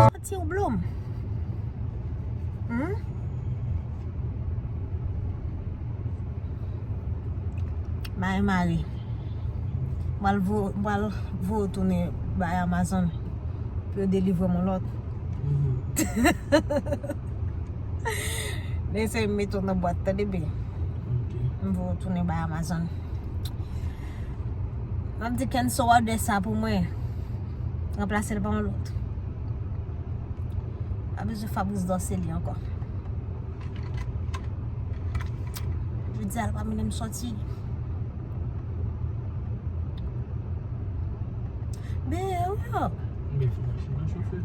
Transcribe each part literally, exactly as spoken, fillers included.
Santi w blom. Hmm? Bay mari. M pral vo-, m pral voye w tounen bay Amazon pou yo delivre m yon lòt. Mhm. Lè sa, m mete w nan bwat, tande byen. Ok. M voye w tounen bay Amazon. M ap di Kenso order sa pou mwen. Ranplase l pa yon lòt. Pa bezwen Fabrice Dorcely ankò. Jodi a, l pa mennen m sòti. Ben, wi. Ben, fè machin nan chofe.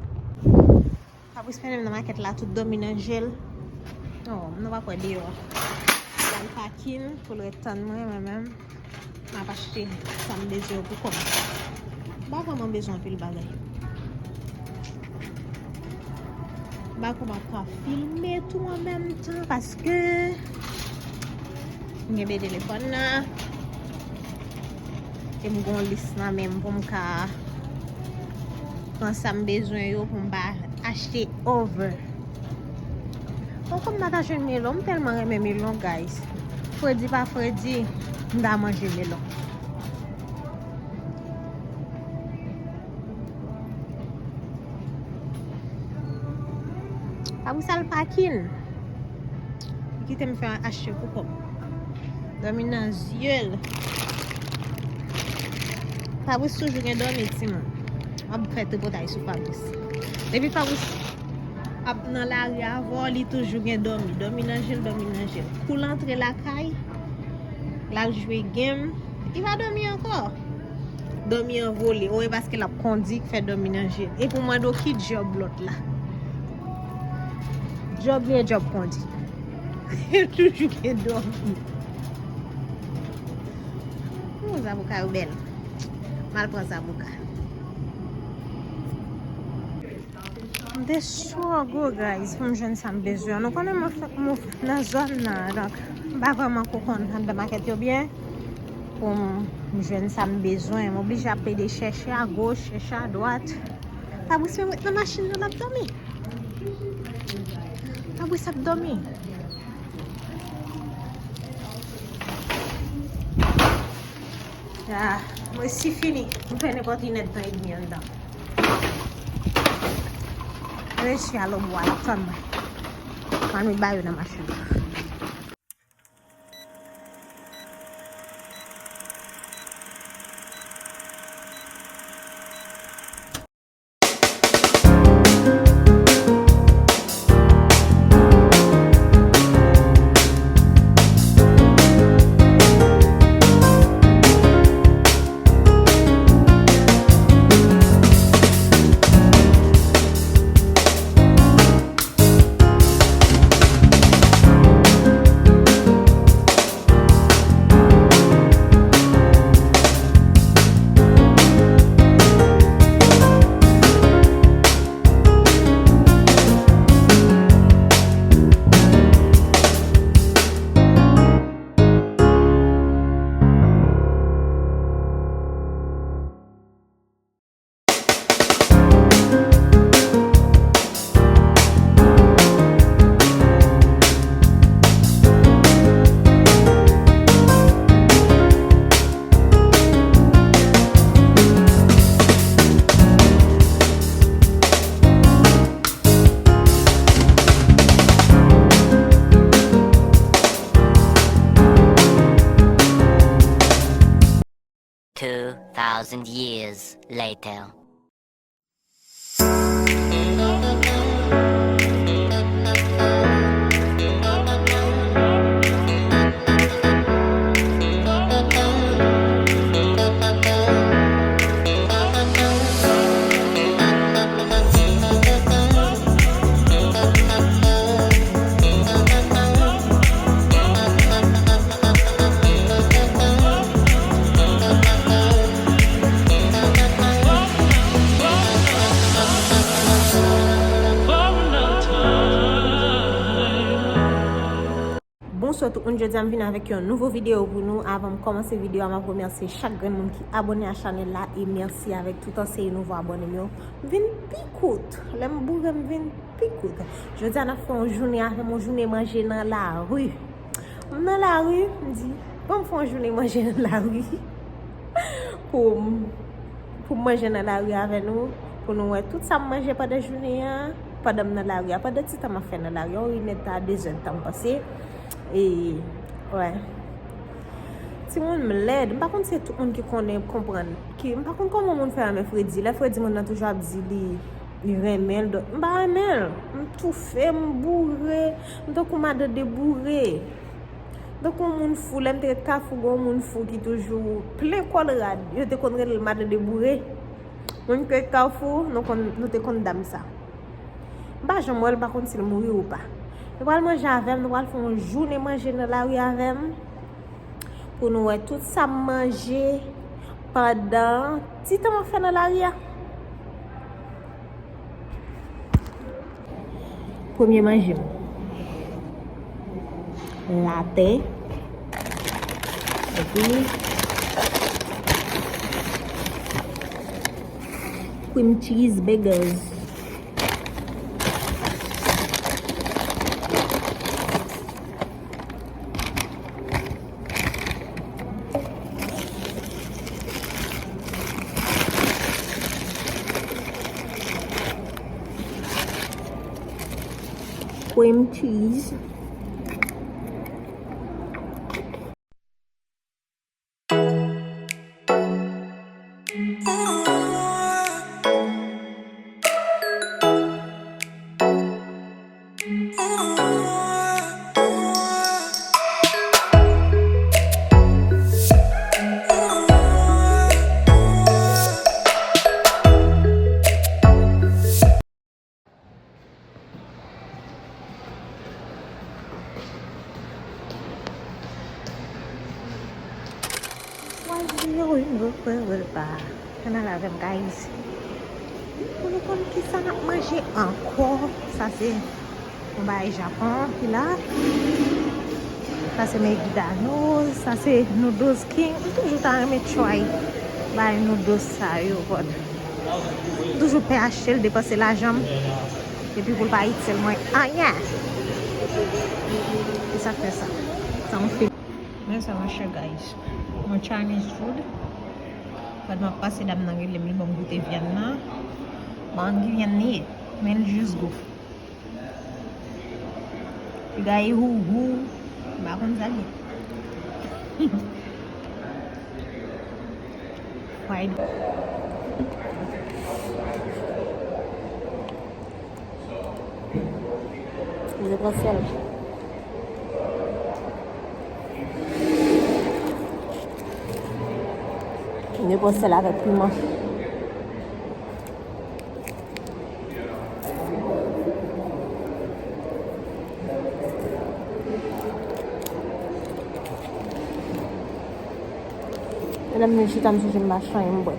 Fabrice mennen m nan makèt la, tout dòmi nan je l. Oh, nou p ap wè deyò. L al pakin pou l ret tann mwen, mwen menm. M ap achte sa m bezwen yo pou kò m. M pa vrèman bezwen anpil bagay. M pa kwè m ap ka filme tou an menm tan paske m gen de telefòn nan. E m gen yon lis nan men m pou m ka pran sa m bezwen yo pou m pa achte over. Bon, kòm m pa ka jwenn melon, m tèlman renmen melon, guys. Fredi pa fredi, m ta manje melon. Apre sa, l pakin. Li kite m fè achte pou kò m. Dòmi nan zye l. Fabrice toujou gen dòmi, timoun. M ap fè tripotay sou Fabrice. Depi Fabrice ap nan lari avè w, li toujou gen dòmi. Dòmi nan je l, dòmi nan je l. Kou l antre lakay, l al jwe game, li pa dòmi ankò. Dòmi an vole. Ou wè paske l ap kondi k fè dòmi nan je l. Epi w mande w ki djòb lòt la. Djòb li e djòb kondi. Toujou gen dòmi. Ooh, zaboka yo bèl. M al pran zaboka. M te struggle, guys, pou m jwenn sa m bezwen. Nou konnen mwen fè, mwen nan zòn nan, donk m pa vrèman ko konn anndan makèt yo byen pou m jwenn sa m bezwen. M oblije ap pede chèche agoch, chèche adwat. Fabrice ret nan machin nan, l ap dòmi. Fabrice ap dòmi. Ah, mwen resi fini. M fè nenpòt inèdtan edmi anndan. Resi al obwa, l ap tann mwen. M al met bagay yo nan machin nan. Two thousand years later. Moun, jodi a m vin avèk yon nouvo videyo pou nou. Avan m kòmanse videyo a, m ap remèsye chak grenn moun ki abòne a chanèl la e mèsi avèk tout anseye nouvo abòne m yo. M vin pi kout. Lè m boure, m vin pi kout. Jodi a, n ap fè yon jounen avè m, yon jounen manje nan lari. M nan lari, m di, ban m fè yon jounen manje nan lari. Pou m, pou m manje nan lari avè nou, pou nou wè tout sa m manje pandan jounen an, pandan m nan lari a, pandan ti tan m ap fè nan lari a, yon inèdtan a dezèdtan m panse. E, wè. Timoun, m lèd. M pa konn si tout moun ki konnen, konprann. Ki, m pa konn kòman moun fè renmen fredi. Lè fredi, moun nan toujou ap di li, li renmen l. Donk, m pa renmen l. M toufe, m boure. M tankou madan deboure. Tankou yon moun fou, lè m te ret Kafou, gen yon moun fou ki toujou plen kò l rad. Yo te konn rele l madan deboure. Moun ki ret Kafou, nou konn, nou te konn dam sa. M pa janm wè l, m pa konn si l mouri ou pa. Nou pral manje avè m, nou pral fè yon jounen manje nan lari avè m. Pou nou wè tout sa m manje pandan ti tan m ap fè nan lari a. Premye manje m. Latè. Epi cream cheese bagels. Cream cheese. Why you know you look well, well, pa. Fè nan lavè m, guys. Pou nou konn kisa n ap manje ankò. Sa se yon bagay Japon ki la. Sa se Maggi Danoz. Sa se Noodles King. M toujou ta renmen try bagay noodles sa yo, but m toujou pè achte l, depanse lajan m. Epi pou l pa itil mwen anyen. Se sa k fè sa. Sa yon fim. Men sa, monchè, guys. Yon Chinese food. Pandan m ap pase, dam nan rele m, li ban m goute vyann nan. Bon, ki vyann li ye? Men l jis gou. Piga e hougou. M pa konn sa l ye. Fried. Mwen pran sèl. Mwen pran sèl avèk piman. E lè m vin chita, m sonje m pa fè anyen m bwè.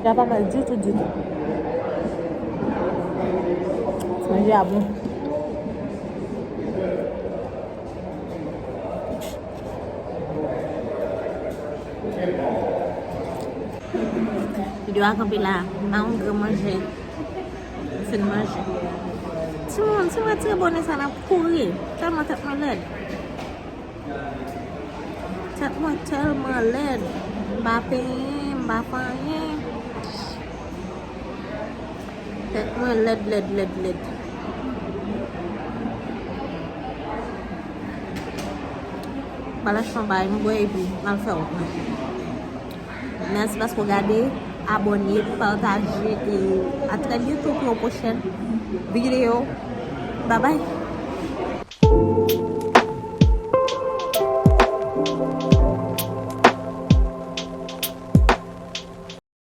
Sa pa mal ditou, ditou. Ti manje a bon. Videyo a kanpe la. M pa yon gran manje. M fin manje. Timoun, si m retire bonè sa, n ap kouri. Tèlman tèt mwen lèd. Tèt mwen tèlman lèd. M pa penyen, m pa fè anyen. Tèt mwen lèd, lèd, lèd, lèd. M al achte yon bagay m bwè epi m al fè wout mwen. Mèsi paske w gade, abòne, pataje, e a trè byento pou yon pwochèn videyo. Babay!